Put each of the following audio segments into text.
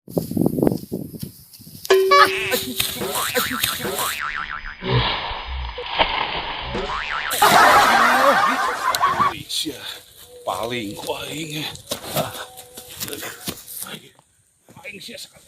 Sia paling ku aing. Ah. Aing sia sekali.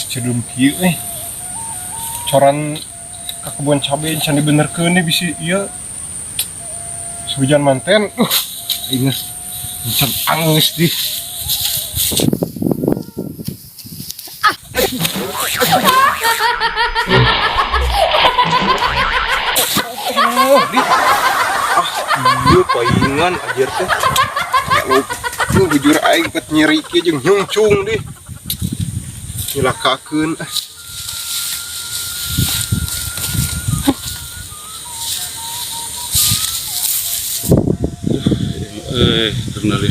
Cedum kieu euy. Coran ka kebun cabe can dibenerkeun deh bisi ieu. Hujan manten. Aing mah can angeus dih. Oh, di. Ah, ieu paingan anjir teh. Lu bujur aing pet nyeri kieu jeung nyungcung dih. Nyilakakeun ah. Kenali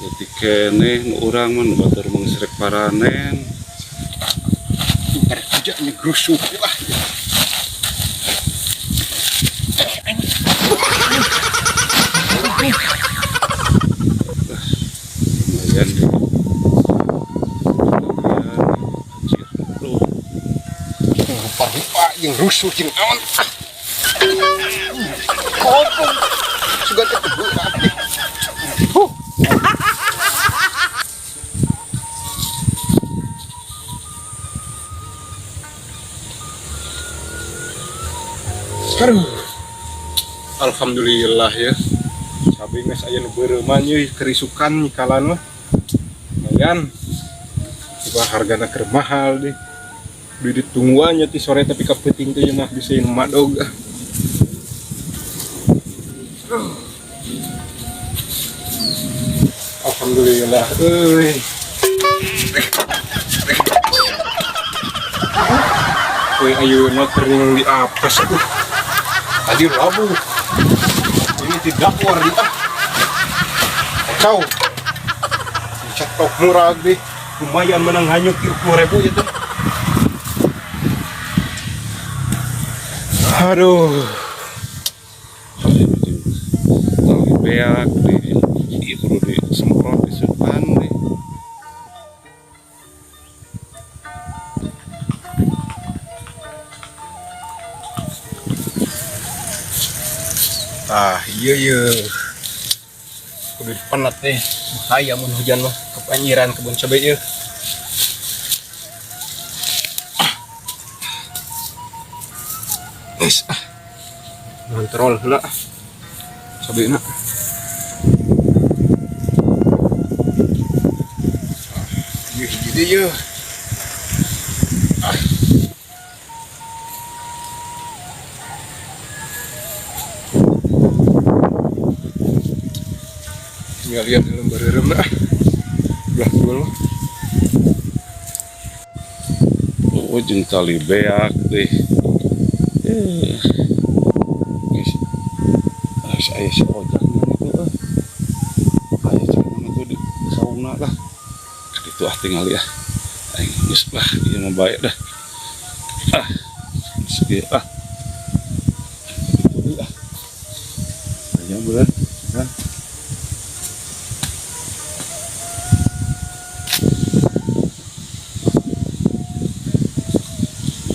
leutik keneh nu urang mah nu batur mah geus rek paranen. Ntar aja nyegrusuk lah. Lumayan deh. Lumayan, anjir. Aduh. Rupa-rupa jeung rusuh jeung naon. Ah. Kopong. Sugan teh teu. Huh. Aduh. Alhamdulillah ya. Cabe geus aya nu beureuman ye kerisukan nyikalan mah. Lumayan. Coba hargana keur mahal deh. Duit ditungguan nya ti sore tapi ka peuting teh mah bisa nu madog. Alhamdulillah euy. Euy ayeuna kering di apes tuh. Tadi labuh. Ini tidak keluar di ah. Kacau. Cetok murah deh. Lumayan menang hanyut 30.000 itu. Aduh. Tali beak di ieu kudu disemprot disupan deh. Ah, iya iya. Kudu dipenat deh. Bahaya mun hujan mah kebanjiran kebun cabe ieu. Geus ah. Ngontrol heula ah. Cabena. Ah, ieu hiji deui ieu. Ah. Tinggal lihat dalam bareureum ah. Belah dua mah. Oh, jeung tali beak deh. Eh. Geus. Ah, si aya si ojak mana tuh ah. Aya cek mana tuh di saungna lah. Kitu ah tingali ah. Aing geus lah ieu mah bae dah. Ah. Geus kieu ah. Kitu deui ah. Aya bener kan.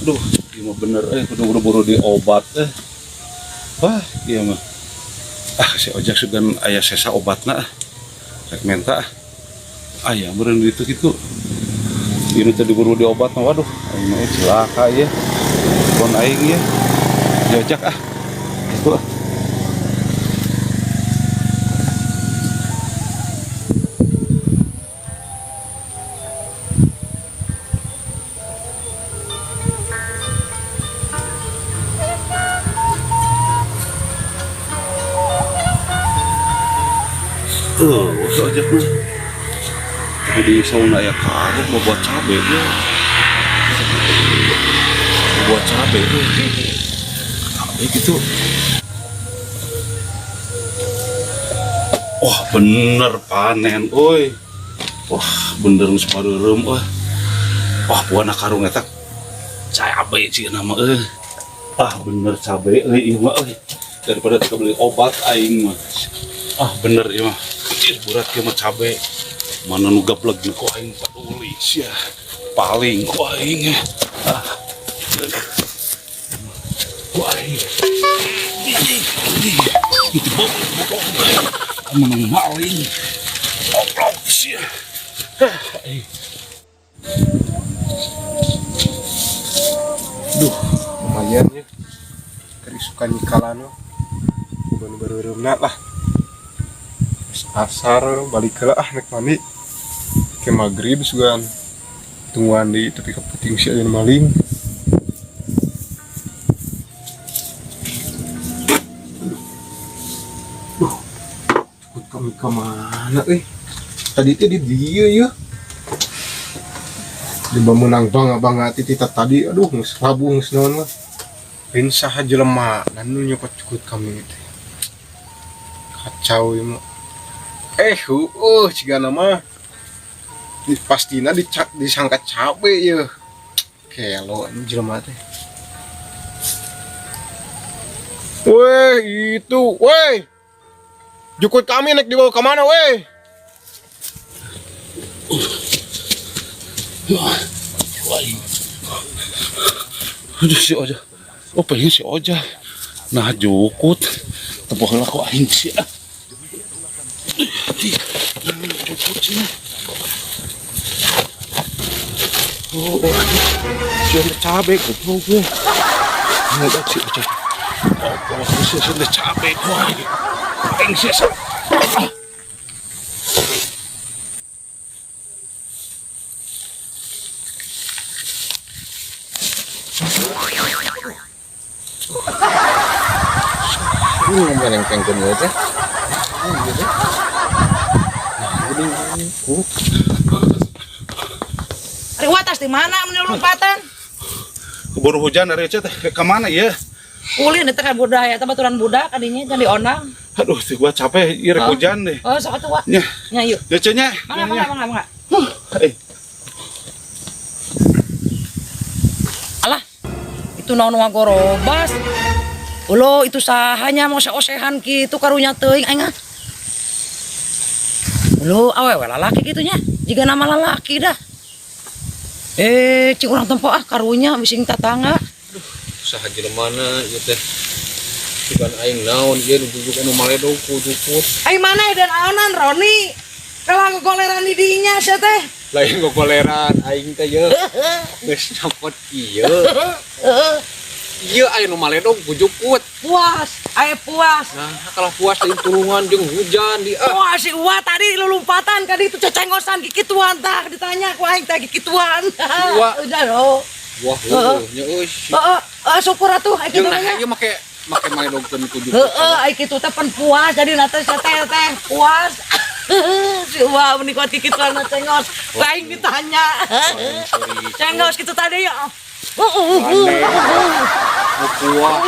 Aduh, ieu mah bener kudu buru-buru diobat eh. Wah, ieu mah. Ah, si Ojak sugan aya sesa obatna ah. Rek menta ah. Aya meureun ditu kitu. Ieu nu teu diburu diobat mah waduh, aing mah celaka ieu. Kon aing ieu. Si Ojak ah. Kitu ah. Si Ojak mah. Tapi di sauna aya karung mau buat cabe ya. Mau buat cabe ya. Cabe gitu. Wah, bener panen euy. Wah, bener geus pareureum euy. Wah, buana karung eta cabe sih nama euy. Ah, bener cabe euy ieu mah euy. Daripada teu beli obat aing mah. Ah, bener ieu mah. Ih, berat ieu mah cabe. Mana nu gableg ku aing peduli sia. Paling ku aing. Ah. Ku aing. Itu goblok. Menang maling. Goblok sia. Duh, Lumayan ya. Kerisukan nyikalan mah. Bukan bareureumna lah. Terus asar balik ke ah nek mandi. Ke maghrib sugan. Tungguan di tepi keputing si aya maling. Duh, cukut kami ke mana euy? Tadi teh di dieu ya. Di bangunan bangga-bangga titita tadi, aduh geus labuh geus naon mah. Lain saha jelema nu nyokot cukut kami teh. Kacau ieu mah. Heueuh cigana mah. Pastina disangka cabe yeuh. Kelo ini jelema teh. Weh, itu, weh. Jukut kami nek dibawa ke mana, weh? Aduh si Oja. Oh, pengen si Oja. Nah, jukut. Tepoh heula ku aing sia. Jukut sia. Oh, oh. Si Oja cabe goblok we. Nah, si Oja. Oh, si Oja cabe ku aing. Aing sia. Ini ngomong yang tengken ya teh. Ari watas di mana mun lompatan? Keburu hujan ari teh ke mana ya? Ulin eta kan budaya eta baturan budak kadinya jangan diondang. Aduh, si gua capek ieu rek hujan deh. Oh, sok atuh, Wak. Nya. Nya yuk. Ya nya. Mangga, mangga, mangga, mangga. Alah, itu naon ngagorobas. Ulo, itu sahanya mau seosehan gitu karunya teuing aing ah. Ulo, awewe lalaki kitu nya. Jiga nama lalaki dah. Cik urang tempo ah karunya bising tatangga. Aduh, saha jelemana ieu teh. Bukan aing naon ieu nu jujuk anu maledog ku jukut. Aing mana dan aonan Roni. Kalah gogoleran di dinya sia teh. Lain gogoleran aing teh ye. Geus nyopot ieu. Ieu aya nu maledog ku jukut. Puas, aya puas. Nah, kalah puas lain tulungan jeung hujan di ah. Wah, si Uwa tadi lulumpatan kadi itu cecengosan kikituan tah ditanya ku aing teh kikituan. Uwa. Udah lo. Wah, heueuh nya euy. Heeh, syukur atuh aya kitu Jeung nah nya. ieu make make maledogkeun ku jukut. Heeh, aya kitu teh pan puas jadi nate sia teh teh puas. Si Uwa menikmati kikituan cengos. Ku aing ditanya. Cengos kitu tadi ya. Aneh. Mau kuah.